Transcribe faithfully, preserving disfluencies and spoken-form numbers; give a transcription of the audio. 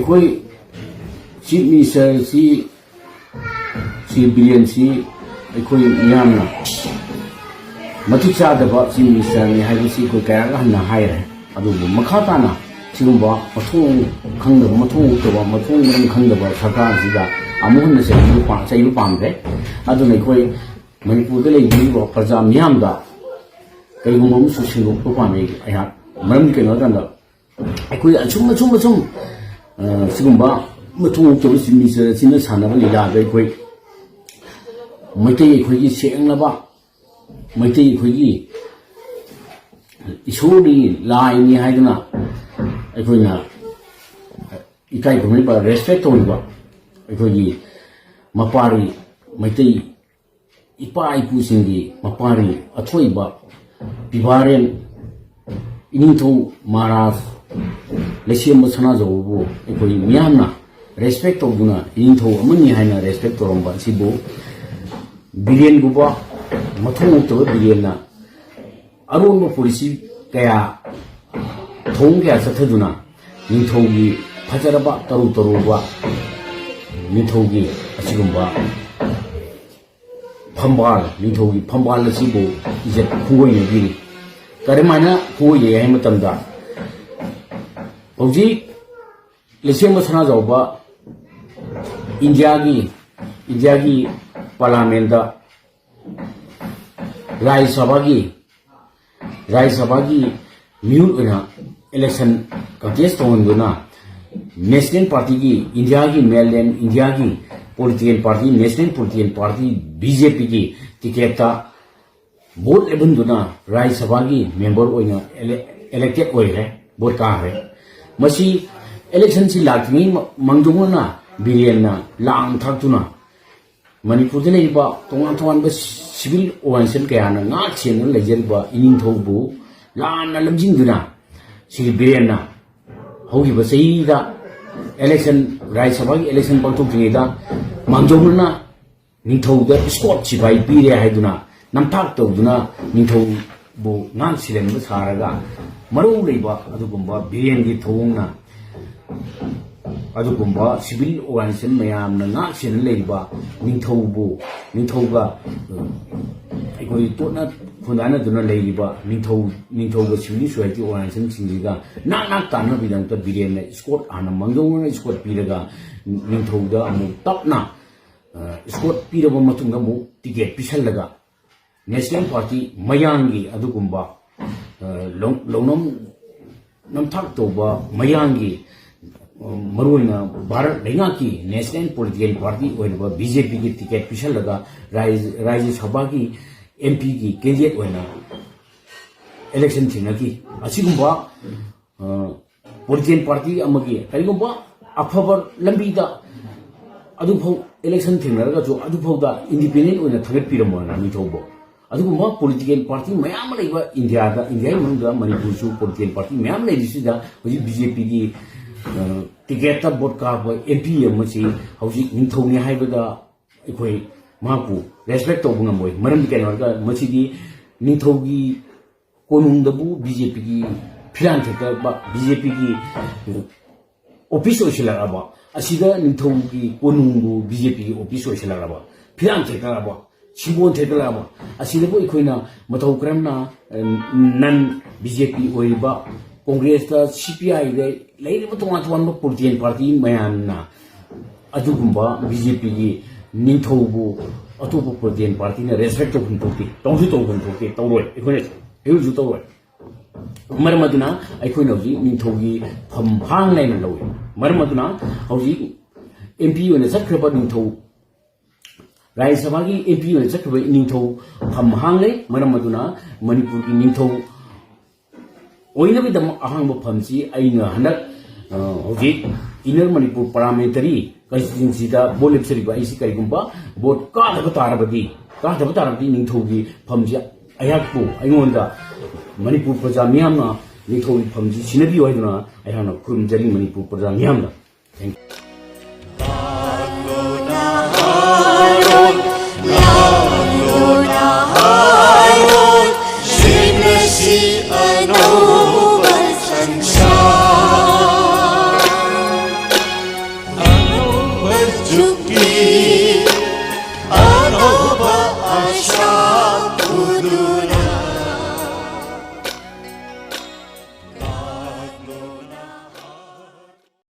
ꯑꯩꯈꯣꯏ ꯆꯤꯐ ꯃꯤꯅꯤꯁꯇꯔꯁꯤ, ꯁꯤ ꯕꯤꯔꯦꯟꯁꯤ ꯑꯩꯈꯣꯏ ꯃꯤꯌꯥꯝꯅ ꯃꯇꯤꯛ ꯆꯥꯗꯕ ꯆꯤꯐ ꯃꯤꯅꯤꯁꯇꯔꯅꯤ ꯍꯥꯏꯕꯁꯤ ꯑꯩꯈꯣꯏ ꯀꯌꯥꯔꯛ ꯍꯟꯅ ꯍꯥꯏꯔꯦ꯫ ꯑꯗꯨꯕꯨ ꯃꯈꯥ ꯇꯥꯅ ꯁꯤꯒꯨꯝꯕ ꯃꯊꯣꯡ ꯈꯪꯗꯕ, ꯃꯊꯣꯡ ꯍꯨꯛꯇꯕ, ꯃꯊꯣꯡ ꯃꯔꯝ ꯈꯪꯗꯕ ꯁꯔꯀꯥꯔꯁꯤꯗ ꯑꯃꯨꯛ ꯍꯟꯅ ꯆꯩꯕ ꯄꯥ-, ꯆꯩꯕ ꯄꯥꯝꯗ꯭ꯔꯦ꯫ ꯑꯗꯨꯅ ꯑꯩꯈꯣꯏ ꯃꯅꯤꯄꯨꯔꯗ ꯂꯩꯕꯤꯔꯤꯕ ꯄ꯭ꯔꯖꯥ ꯃꯤꯌꯥꯝꯗ ꯀꯔꯤꯒꯨꯝꯕ ꯑꯃꯁꯨ ꯁꯦꯡꯗꯣꯛꯄ ꯄꯥꯝꯃꯤ ꯑꯩꯍꯥꯛ꯫ ꯃꯔꯝꯗꯤ ꯀꯩꯅꯣ ꯍꯥꯏ ꯀꯥꯟꯗ, ꯑꯩꯈꯣꯏ ꯑꯁꯨꯝ, ꯑꯁꯨꯝ, ꯑꯁꯨꯝ, ꯑ, ꯁꯤꯒꯨꯝꯕ ꯃꯊꯣꯡ ꯍꯨꯛꯇꯕ ꯆꯤꯐ ꯃꯤꯅꯤꯁꯇꯔ ꯑꯁꯤꯅ ꯁꯥꯟꯅꯕ ꯂꯤꯂꯥꯗ ꯑꯩꯈꯣꯏ ꯃꯩꯇꯩ ꯑꯩꯈꯣꯏꯒꯤ ꯁꯦꯡꯂꯕ, ꯃꯩꯇꯩ ꯑꯩꯈꯣꯏꯒꯤ ꯏꯁꯣꯔꯅꯤ, ꯂꯥꯏꯅꯤ ꯍꯥꯏꯗꯨꯅ ꯑꯩꯈꯣꯏꯅ ꯏꯀꯥꯏ ꯈꯨꯝꯅꯕ, ꯔꯦꯁꯄꯦꯛ ꯇꯧꯔꯤꯕ ꯑꯩꯈꯣꯏꯒꯤ ꯃꯄꯥꯔꯤ ꯃꯩꯇꯩ ꯏꯄꯥ ꯏꯄꯨꯁꯤꯡꯒꯤ ꯃꯄꯥꯔꯤ ꯑꯊꯣꯏꯕ ꯄꯤꯕꯥꯔꯦꯟ ꯏꯅꯤꯡꯊꯧ ꯃꯍꯥꯔꯥꯖ ꯂꯩꯁꯦꯝꯕ ꯁꯅꯥꯖꯥꯎꯕꯕꯨ ꯑꯩꯈꯣꯏ ꯃꯤꯌꯥꯝꯅ ꯔꯦꯁꯄꯦꯛ ꯇꯧꯗꯨꯅ ꯏꯅꯤꯡꯊꯧ ꯑꯃꯅꯤ ꯍꯥꯏꯅ ꯔꯦꯁꯄꯦꯛ ꯇꯧꯔꯝꯕ ꯑꯁꯤꯕꯨ ꯕꯤꯔꯦꯟꯒꯨꯝꯕ ꯃꯊꯣꯡ ꯍꯨꯛꯇꯕ ꯕꯤꯔꯦꯟꯅ ꯑꯔꯣꯟꯕ ꯄꯣꯂꯤꯁꯤ ꯀꯌꯥ, ꯊꯧꯑꯣꯡ ꯀꯌꯥ ꯆꯠꯊꯗꯨꯅ ꯅꯤꯡꯊꯧꯒꯤ ꯐꯖꯔꯕ ꯇꯔꯨ ꯇꯔꯨꯕ ꯅꯤꯡꯊꯧꯒꯤ ꯑꯁꯤꯒꯨꯝꯕ ꯐꯝꯕꯥꯜ, ꯅꯤꯡꯊꯧꯒꯤ ꯐꯝꯕꯥꯜ ꯑꯁꯤꯕꯨ ꯏꯖꯠ ꯈꯨꯡꯒꯣꯏꯅꯕꯤꯔꯤ꯫ ꯀꯔꯝꯍꯥꯏꯅ ꯈꯨꯡꯒꯣꯏꯅꯩ ꯍꯥꯏꯕ ꯃꯇꯝꯗ, ꯍꯧꯖꯤꯛ ꯂꯩꯁꯦꯝꯕ ꯁꯅꯥꯖꯥꯎꯕ ꯏꯟꯗꯤꯌꯥꯒꯤ, ꯏꯟꯗꯤꯌꯥꯒꯤ ꯄꯥꯔꯂꯥꯃꯦꯟꯗ ꯔꯥꯖ꯭ꯌ ꯁꯚꯥꯒꯤ, ꯔꯥꯖ꯭ꯌ ꯁꯚꯥꯒꯤ ꯃꯤꯍꯨꯠ ꯑꯣꯏꯅ ꯏꯂꯦꯛꯁꯟ ꯀꯟꯇꯦꯁ ꯇꯧꯍꯟꯗꯨꯅ ꯅꯦꯁꯅꯦꯜ ꯄꯥꯔꯇꯤꯒꯤ, ꯏꯟꯗꯤꯌꯥꯒꯤ mainland, ꯏꯟꯗꯤꯌꯥꯒꯤ political party, national political party B J ꯄꯤꯒꯤ ꯇꯤꯀꯦꯠꯇ ꯚꯣꯠ ꯂꯦꯞꯍꯟꯗꯨꯅ ꯔꯥꯖ꯭ꯌ ꯁꯚꯥꯒꯤ ꯃꯦꯝꯕꯔ ꯑꯣꯏꯅ ꯏꯂꯦꯛꯇꯦꯠ ꯑꯣꯏꯈ꯭ꯔꯦ, ꯚꯣꯠ ꯀꯥꯈ꯭ꯔꯦ꯫ ꯃꯁꯤ ꯏꯂꯦꯛꯁꯟꯁꯤ ꯂꯥꯛꯇ꯭ꯔꯤꯉꯩ ꯃ-, ꯃꯥꯡꯖꯧꯅꯅ ꯕꯤꯔꯦꯟꯅ ꯂꯥꯡ ꯊꯥꯛꯇꯨꯅ ꯃꯅꯤꯄꯨꯔꯗ ꯂꯩꯔꯤꯕ ꯇꯣꯉꯥꯟ ꯇꯣꯉꯥꯟꯕ civil organization ꯀꯌꯥꯅ ꯉꯥꯛ ꯁꯦꯟꯗꯨꯅ ꯂꯩꯖꯔꯤꯕ ꯏꯅꯤꯡꯊꯧꯕꯨ ꯂꯥꯟꯅ ꯂꯝꯖꯤꯡꯗꯨꯅ ꯁꯤꯒꯤ ꯕꯤꯔꯦꯟꯅ ꯍꯧꯈꯤꯕ ꯆꯍꯤꯗ ꯏꯂꯦꯛꯁꯟ, ꯔꯥꯖ꯭ꯌ ꯁꯚꯥꯒꯤ ꯏꯂꯦꯛꯁꯟ ꯄꯥꯡꯊꯣꯛꯇ꯭ꯔꯤꯉꯩꯗ ꯃꯥꯡꯖꯧꯅꯅ ꯅꯤꯡꯊꯧꯗ escort ꯁꯤꯐꯥꯏ ꯄꯤꯔꯦ ꯍꯥꯏꯗꯨꯅ ꯅꯝꯊꯥꯛ ꯇꯧꯗꯨꯅ ꯅꯤꯡꯊꯧꯕꯨ ꯉꯥꯛ ꯁꯦꯜꯍꯟꯕ ꯁꯥꯔꯒ ꯃꯔꯧ ꯂꯩꯕ ꯑꯗꯨꯒꯨꯝꯕ ꯕꯤꯔꯦꯟꯒꯤ ꯊꯧꯑꯣꯡꯅ ꯑꯗꯨꯒꯨꯝꯕ civil organization ꯃꯌꯥꯝꯅ ꯉꯥꯛ ꯁꯦꯟꯅ ꯂꯩꯔꯤꯕ ꯅꯤꯡꯊꯧꯕꯨ, ꯅꯤꯡꯊꯧꯒ, ꯑ, ꯑꯩꯈꯣꯏ ꯇꯣꯠꯅ ꯈꯣꯟꯗꯥꯅꯗꯨꯅ ꯂꯩꯔꯤꯕ ꯅꯤꯡꯊꯧ, ꯅꯤꯡꯊꯧꯒ civil society organizationꯁꯤꯡꯁꯤꯒ ꯅꯥꯛ ꯅꯥꯛ ꯇꯥꯟꯅꯕꯒꯤꯗꯃꯛꯇ ꯕꯤꯔꯦꯟꯅ escort ꯍꯥꯟꯅ ꯃꯥꯡꯖꯧꯅꯅ escort ꯄꯤꯔꯒ ꯅꯤꯡꯊꯧꯗ ꯑꯃꯨꯛ ꯇꯞꯅ, ꯑ, escort ꯄꯤꯔꯕ ꯃꯇꯨꯡꯗ ꯑꯃꯨꯛ ticket ꯄꯤꯁꯜꯂꯒ National Party ꯃꯌꯥꯡꯒꯤ ꯑꯗꯨꯒꯨꯝꯕ, ꯑ, ꯂꯧ-, ꯂꯧꯅꯝ ꯅꯝꯊꯥꯛ ꯇꯧꯕ ꯃꯌꯥꯡꯒꯤ, ꯑ, ꯃꯔꯨꯑꯣꯏꯅ ꯚꯥꯔꯠ ꯂꯩꯉꯥꯛꯀꯤ national political party ꯑꯣꯏꯔꯤꯕ BJPꯒꯤ ticket ꯄꯤꯁꯜꯂꯒ ꯔꯥꯖ꯭ꯌ, ꯔꯥꯖ꯭ꯌ ꯁꯚꯥꯒꯤ MPꯒꯤ candidate ꯑꯣꯏꯅ election ꯊꯦꯡꯅꯈꯤ꯫ ꯑꯁꯤꯒꯨꯝꯕ, ꯑ, political party ꯑꯃꯒꯤ ꯀꯔꯤꯒꯨꯝꯕ ꯑꯐꯕ ꯂꯝꯕꯤꯗ ꯑꯗꯨꯐꯥꯎ election ꯊꯦꯡꯅꯔꯒꯁꯨ ꯑꯗꯨꯐꯥꯎꯗ independent ꯑꯣꯏꯅ ꯊꯥꯒꯠꯄꯤꯔꯝꯃꯣꯏꯅ ꯅꯤꯡꯊꯧꯕ꯫ ꯑꯗꯨꯒꯨꯝꯕ political party ꯃꯌꯥꯝ ꯑꯃ ꯂꯩꯕ ꯏꯟꯗꯤꯌꯥꯗ, ꯏꯟꯗꯤꯌꯥꯒꯤ ꯃꯅꯨꯡꯗ ꯃꯅꯤꯄꯨꯔꯁꯨ political party ꯃꯌꯥꯝ ꯂꯩꯔꯤꯁꯤꯗ ꯍꯧꯖꯤꯛ BJPꯒꯤ, ꯑ, ticketꯇ vote ꯀꯥꯞꯄ MP ꯑꯃꯁꯤ ꯍꯧꯖꯤꯛ ꯅꯤꯡꯊꯧꯅꯤ ꯍꯥꯏꯕꯗ ꯑꯩꯈꯣꯏ ꯃꯍꯥꯛꯄꯨ respect ꯇꯧꯕ ꯉꯝꯃꯣꯏ꯫ ꯃꯔꯝꯗꯤ ꯀꯩꯅꯣ ꯍꯥꯏꯔꯒ ꯃꯁꯤꯗꯤ ꯅꯤꯡꯊꯧꯒꯤ ꯀꯣꯅꯨꯡꯗꯕꯨ BJPꯒꯤ ꯐꯤꯔꯥꯟ ꯊꯦꯠꯇꯕ, BJPꯒꯤ office ꯑꯣꯏꯁꯤꯜꯂꯛꯂꯕ, ꯑꯁꯤꯗ ꯅꯤꯡꯊꯧꯒꯤ ꯀꯣꯅꯨꯡꯕꯨ BJPꯒꯤ office ꯑꯣꯏꯁꯤꯜꯂꯛꯂꯕ, ꯐꯤꯔꯥꯟ ꯊꯦꯠꯀꯠꯂꯛꯂꯕ, ꯁꯤꯝꯕꯣꯟ ꯊꯦꯠꯀꯠꯂꯛꯂꯕ, ꯑꯁꯤꯗꯕꯨ ꯑꯩꯈꯣꯏꯅ ꯃꯇꯧ ꯀꯔꯝꯅ, ꯑ, non BJP ꯑꯣꯏꯔꯤꯕ ꯀꯣꯡꯒ꯭ꯔꯦꯁꯇ, CPIꯗ ꯂꯩꯔꯤꯕ ꯇꯣꯉꯥꯟ ꯇꯣꯉꯥꯟꯕ political party ꯃꯌꯥꯝꯅ ꯑꯗꯨꯒꯨꯝꯕ BJPꯒꯤ ꯅꯤꯡꯊꯧꯕꯨ ꯑꯇꯣꯞꯄ political partyꯅ respect ꯇꯧꯐꯝ ꯊꯣꯛꯇꯦ, ꯇꯧꯁꯨ ꯇꯧꯐꯝ ꯊꯣꯛꯇꯦ, ꯇꯧꯔꯣꯏ, ꯑꯩꯈꯣꯏꯅ ꯑꯩꯈꯣꯏꯁꯨ ꯇꯧꯔꯣꯏ꯫ ꯃꯔꯝ ꯑꯗꯨꯅ ꯑꯩꯈꯣꯏꯅ ꯍꯧꯖꯤꯛ ꯅꯤꯡꯊꯧꯒꯤ ꯐꯝ ꯍꯥꯡ ꯂꯩꯅ ꯂꯧꯏ꯫ ꯃꯔꯝ ꯑꯗꯨꯅ ꯍꯧꯖꯤꯛ MP ꯑꯣꯏꯅ ꯆꯠꯈ꯭ꯔꯕ ꯅꯤꯡꯊꯧ, ꯔꯥꯖ꯭ꯌ ꯁꯚꯥꯒꯤ MP ꯑꯣꯏꯅ ꯆꯠꯈ꯭ꯔꯕ ꯅꯤꯡꯊꯧ ꯐꯝ ꯍꯥꯡ ꯂꯩ꯫ ꯃꯔꯝ ꯑꯗꯨꯅ ꯃꯅꯤꯄꯨꯔꯒꯤ ꯅꯤꯡꯊꯧ ꯑꯣꯏꯅꯕꯒꯤꯗꯃꯛ ꯑꯍꯥꯡꯕ ꯐꯝꯁꯤ ꯑꯩꯅ ꯍꯟꯗꯛ, ꯑ, ꯍꯧꯖꯤꯛ Inner Manipur Parliamentary Constituencyꯗ vote ꯂꯦꯞꯆꯔꯤꯕ ꯑꯩꯁꯤ ꯀꯔꯤꯒꯨꯝꯕ vote ꯀꯥꯗꯕ ꯇꯥꯔꯕꯗꯤ, ꯀꯥꯗꯕ ꯇꯥꯔꯕꯗꯤ ꯅꯤꯡꯊꯧꯒꯤ ꯐꯝꯁꯤ ꯑꯩꯍꯥꯛꯄꯨ, ꯑꯩꯉꯣꯟꯗ ꯃꯅꯤꯄꯨꯔ ꯄ꯭ꯔꯖꯥ ꯃꯤꯌꯥꯝꯅ ꯅꯤꯡꯊꯧꯒꯤ ꯐꯝꯁꯤ ꯁꯤꯟꯅꯕꯤꯌꯨ ꯍꯥꯏꯗꯨꯅ ꯑꯩꯍꯥꯛꯅ ꯈꯨꯔꯨꯝꯖꯔꯤ ꯃꯅꯤꯄꯨꯔ ꯄ꯭ꯔꯖꯥ ꯃꯤꯌꯥꯝꯗ꯫ Thank you꯫